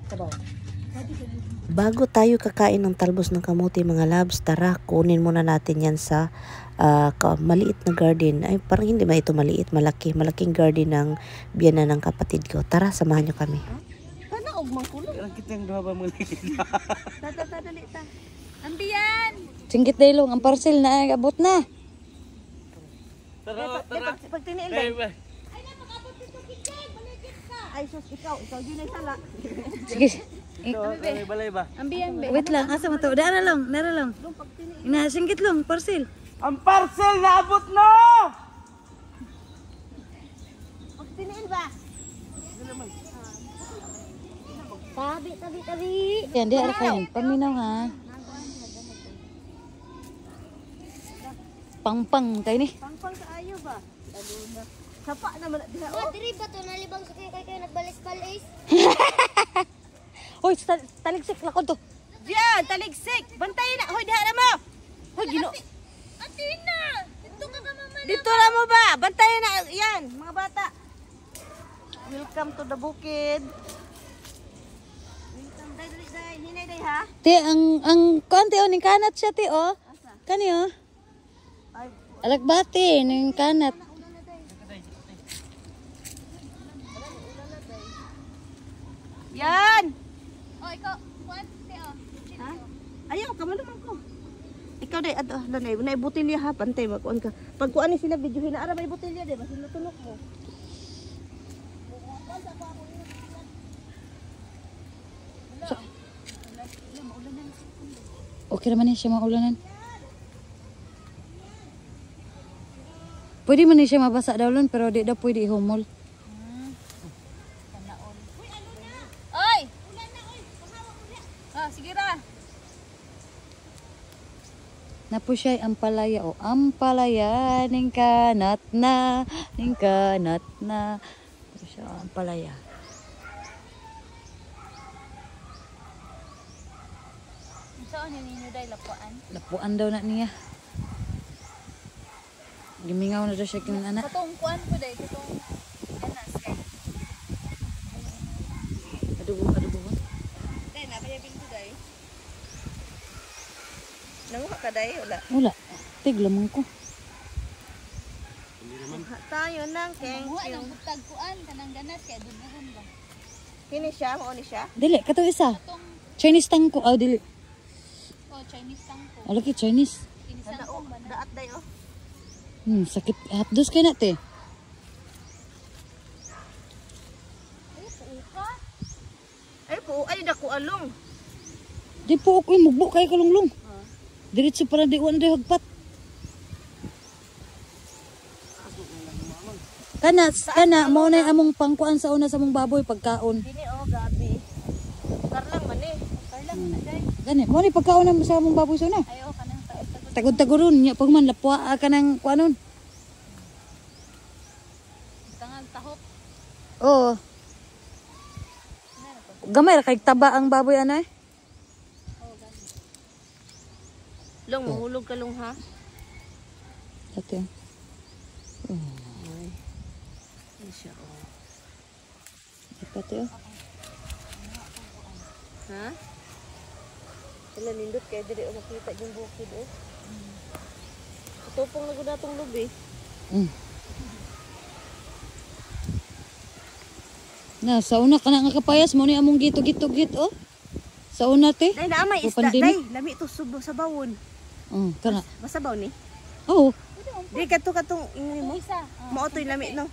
Sabaw. Bago tayo kakain ng talbos ng kamote, mga loves, tara, kunin muna natin yan sa maliit na garden. Ay, parang hindi ba ito maliit, malaki. Malaking garden ng biyenan ng kapatid ko. Tara, samahan nyo kami. Kanaog man kulo. Ang kitang duha ba mo nakita? Ta ta ta, dali ta. Ambiyan! Singgit daylong, ang parcel na abot na. Tara, tara. Pag tiniil Ay, day. ba? Ay sus, ikaw yun ay sala. Sige. Ito, ay, balay ba? Ambiyan, be. Wait lang, asa man to? Dara lang, dara lang. Ina, singgit lang, parcel. Ang parcel naabot na! Pag tiniil ba? Tabi, tabi, tabi. Yan, di ara kayo. Paminaw ha. Pangpang kayo ni. Pangpang kaayo ba? Lalo na. Sapa naman na diha Ma, oh. diri ba to nalibang sa kayo kayo nagbalis-balis? Hoy, taligsik lakod to. Diyan, taligsik. Bantay na. Hoy, diha na mo. Hoy, Ginoo. Atina! Dito ka ka mama. Dito na mo ba? Bantayan na. Yan, mga bata. Welcome to the bukid. Welcome. Day, dali, day. Hinay, day, ha? Ti, ang kuan ti oh, ning kanat siya ti oh. Kani oh. Ay, Alakbati ning kanat. yan! Oh, ikaw. Kuan, te oh. Ha? Ayaw, kamo naman ko. Ikaw day, ato, lanay, nay butilya ha, pantay magkuan ka. Pag kuan ni sila video hina ara may butilya day, basin natulok mo. Okay naman ni siya maulanan. Pwede man ni siya mabasa daw lon, pero di daw pwede ihumol. Oy! Ah, sige ra. Napo siya ampalaya o ampalaya ning kanat na ning kanat na. Napo siya oh, ampalaya. Saan ni ninyo day lapuan? Lapuan daw na niya. Gimingaw na daw siya kung anak. Katong kuan ko day, katong ganas kay. Adubo, adubo. Day, nabaya binto day. Nanguha ka day, wala. Wala. Tigla man ko. Kuha tayo ng thank Kuha you. nang butag kuan kanang ganas kay adubuhon ba. Kini siya, mao ni siya. Dili, kato isa. Katong Chinese tangko. Ah, dili. oh Chinese tangko. Wala kay Chinese. Inisang Dao, ba na? daat day oh. Sakit. Hapdos kay na, te. Ay, puuka. Ay po, ay dako along. Di po ako mugbo kay kalunglong. Diretso para di wan di hagpat. Kana kana mao na among pangkuan sa una sa among baboy pagkaon. Dini oh, gabi. Karlang man eh. Karlang na day. Gani, mao ni pagkaon na sa among baboy sa una. Ay oh kanang tagod-tagod. Tagod-tagoron nya pag man lapwa ka ng kuanon. Tangag tahok. Oo. Gamay ra kay taba ang baboy anay. Long, mahulog ka long ha. Dati. Ay. Ano siya oh. Dati oh. Ha? Sila nindot kay diri oh makita yung bukid oh. Tupong na gud atong lubi. Na sa una kana nga kapayas mo ni among gitog-gitog oh. Sa una te. Day na may O, isda pandemic. day. Lami to subo sa bawon. Oh, kana. Masabaw ni. Oo. Di kadto katong ingni mo. Isa. Oh, Mao to'y lami no.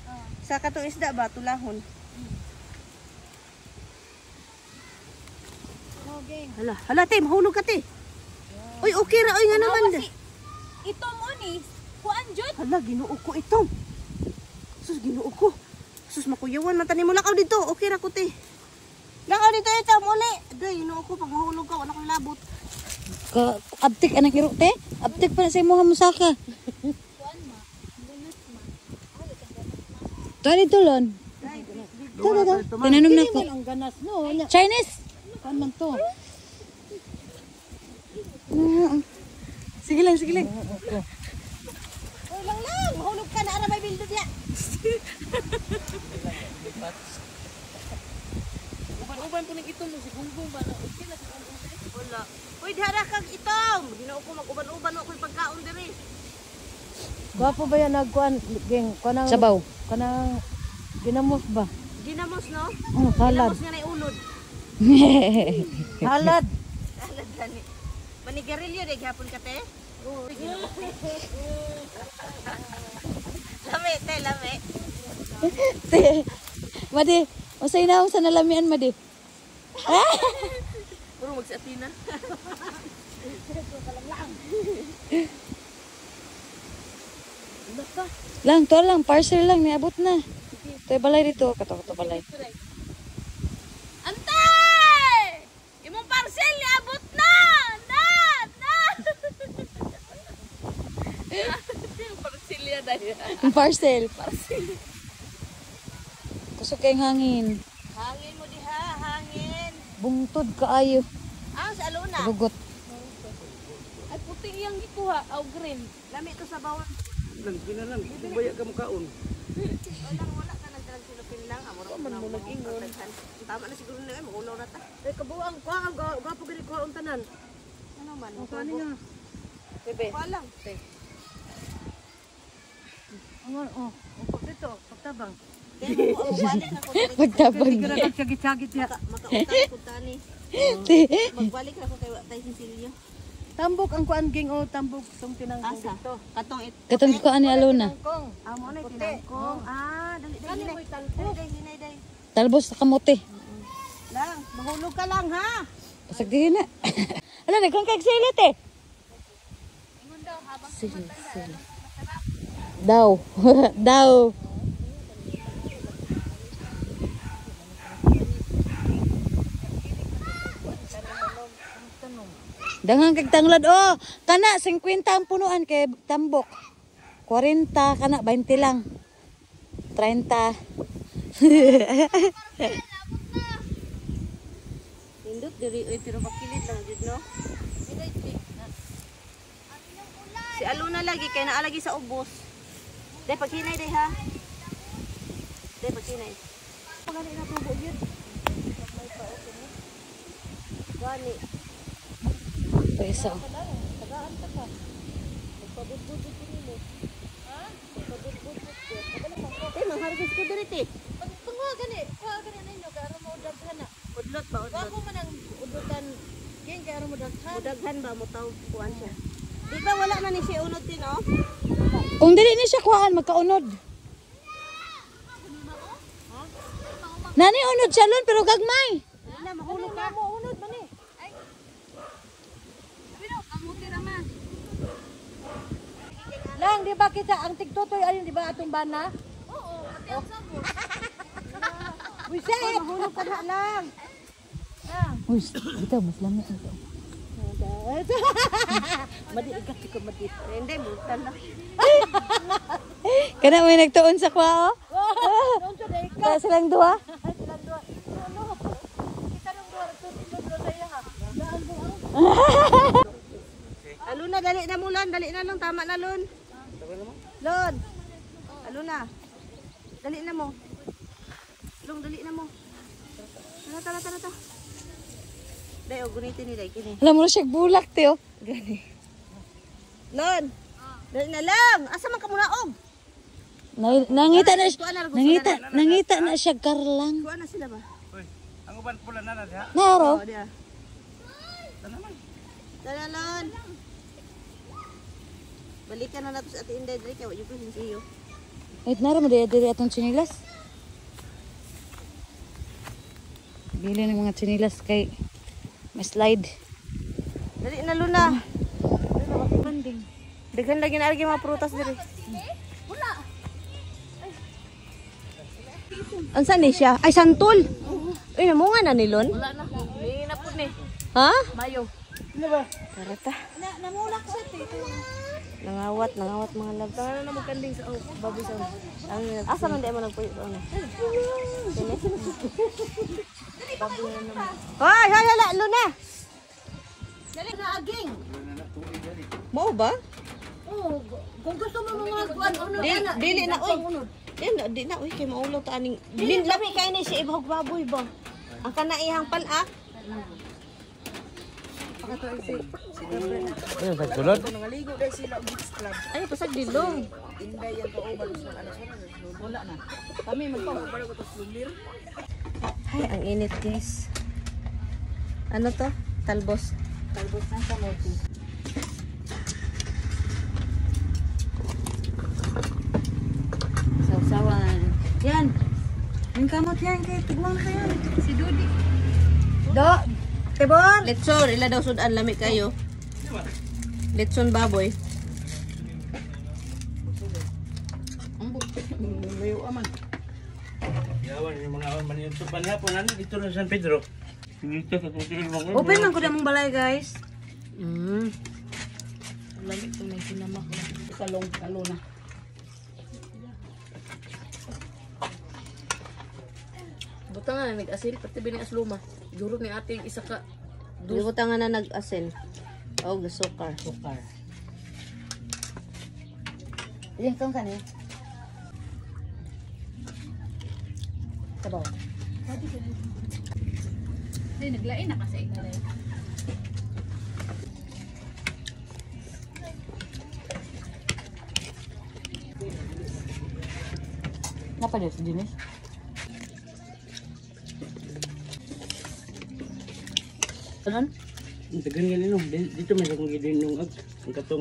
Sa katong isda ba tulahon. Okay. Hala, hala te, mahulog ka te. Uy, okay ra oy nga naman. Si ito mo ni kuan jud. Hala, Ginoo ko itong. Sus, Ginoo ko. Sus, makuyawan man tani mo lakaw dito. Okay ra ko te. Lakaw dito ito, muli. Day, Ginoo ko pag mahulog ka wala kang labot. Ka abtik anang iro te. Abtik pa na sa imuha musaka. Kuan ma. Ganas ma. Tuwa dito lon. To to to. Tinanom na ko. Ang ganas no. Chinese. Kan man to. Sige lang, sige lang. Uy, lang lang, mahulog ka na ara may bildo diya. Uban-uban po ning itom mo si Gunggong ba na okay na si Gunggong. Wala. Uy, dihara kag itom. Ginoo ko mag-uban-uban ako'y pagkaon diri. Gwapo ba yan nagkuan geng kanang Sabaw. Kanang ginamos ba? Ginamos no? Oh, salad. Ginamos nga nay ulod. Salad. Salad gani. Manigarilyo de gihapon ka te? Lami te, lami. Te, Madi, usay na sa nalamian, Madi. Puro magsi Athena. Lang, to lang, parcel lang, niabot na. To'y balay dito, kato kato balay. Antay! Imong parcel niabot na! Na! Na! Parcel ya dahil. Ang parcel. Kusog kayong hangin. Hangin mo diha, hangin. Bungtod kaayo. Ah, sa aluna. Rugot. Ay puti iyang gikuha, aw green. Lami to sa bawang. Lang gina lang, baya ka mo kaon. Wala, wala ka nagdalag silupin lang. Amor man mo nag-ingon. Tama na siguro na, maulaw na ta. Ay kabuang kuha gwapo gani kuha ang tanan. Ano man? Kani nga. Bebe. Kuha lang. Ano oh, upo dito pagtabang. Kaya mo balik na ko diri. Pagtabang. Kira sagit-sagit ya. Makautang ko tani. Magbalik na ko kay wa tay Cecilio. Tambok ang kuan geng oh, tambok tong tinangkong Asa? dito. Katong it. Katong ko ani Alona. Kong. Ah, mo na tinangkong. Ah, dali dali. Kani mo'y talbos. Dali dali hinay dali. Talbos sa kamote. Lang, mahulog ka lang ha. Pasag dihin na. Ala, nagkang kag silit eh. Silit, silit. Daw. Daw. Dangan kag tanglad oh. Kana 50 ang punuan kay tambok. 40 kana 20 lang. 30. Nindot diri oy pero makilid lang jud no. Si Aluna lagi kay naalagi sa ubos. Day paghinay day ha. Day paghinay. Pagani na tubo gyud. Gani. Ito isa. oh. Te manghargis ko diri te. Pagkuha gani, kuha gani ninyo kay aron mo daghan na. Udlot ba udlot? Ako man ang udutan geng kay aron mo daghan. Mudaghan ba mo taw kuan siya. Di ba wala man ni siya unod din oh? Kung dili ni siya kuhaan, magkaunod. Nani unod siya lon pero gagmay. Dali na mahulog ka. Mo unod man eh. Kamuti ra man. Lang di ba kita ang tigtutoy ayun di ba atong bana? Oo, pati ang sabon. Buisit. Mahulog ka na lang. Uy, bitaw mas lami ito. Madi ikat ko madi. Hindi, butan lang. Kana may nagtuon sa kwa oh. Noon sa day Kaya silang duha. silang duha. Ano? Kita nung duha to tinudlo sa iya ha. Daan buang. Aluna, dali na mo, Lon. Dali na, Lon. Tama na, Lon. Lon. Aluna. Dali na mo. Long, dali na mo. Tara, tara, tara, tara. Day, oh, gunitin ni Day. Kini. Alam mo na siya bulak te oh. Gani. Lon. Dali na lang. Asa man ka muna, og? Nangita na siya. Kuha na, gusto Nangita, nangita na siya karlang. Kuha na sila ba? Uy, ang uban pula na na diha. Naro. Oo, diya. Tara, Lon. Balikan na nato sa Ate Inday. Dali, kaya wag yung kusin. Wait, naro mo diri diri atong chinilas. Bili ng mga chinilas kay may slide. Dali na, Luna. Banding. Daghan lagi na lagi mga prutas diri. Ansa ni siya? Ay santol. Uy, namunga na ni Lon. Wala na. Ni na pud ni. Ha? Mayo. Tara ta. Namulak siya te. Nangawat, nangawat mga labs. Tara na mo kanding sa oh, baboy sa. Ang asa man di mo nagpuyo sa una. Sini. Hoy, hoy, hala, Luna. Dali na aging. Mao ba? Oh, kung gusto mo mga kuan unod Dili, ana. dili na oy. Yan, di na oy kay maulaw ta aning. Dili lami kay ni siya ibahog baboy ba. Ang kanaihang palak. Ayun, sa sulod. Ay, pasag dilong. Ay, ang init, guys. Ano to? Talbos. Talbos ng kamote. Sausawan. Yan. Yung kamot yan. Kay tigwang ka yan. Si Dudi. Do! Tebon! Letson, ila daw sudan lami kayo. Letson baboy. Yawan yung mga awan man yung tupan hapon ano dito na San Pedro. Dito sa tubig mo. Open man ko na mong balay, guys. Lami ko may sinamak na. Salong talo na. Buta nga nag-asin pati bini asluma. Duro ni ating isa ka. Buta nga na nag-asin. Oh, sukar. Sukar. Yan, kang kanin. Sabaw. Hindi naglain na kasi ikaw. Napa si Dinis? Kanon? Dagan ganino dito may akong gidin nung ag ang katong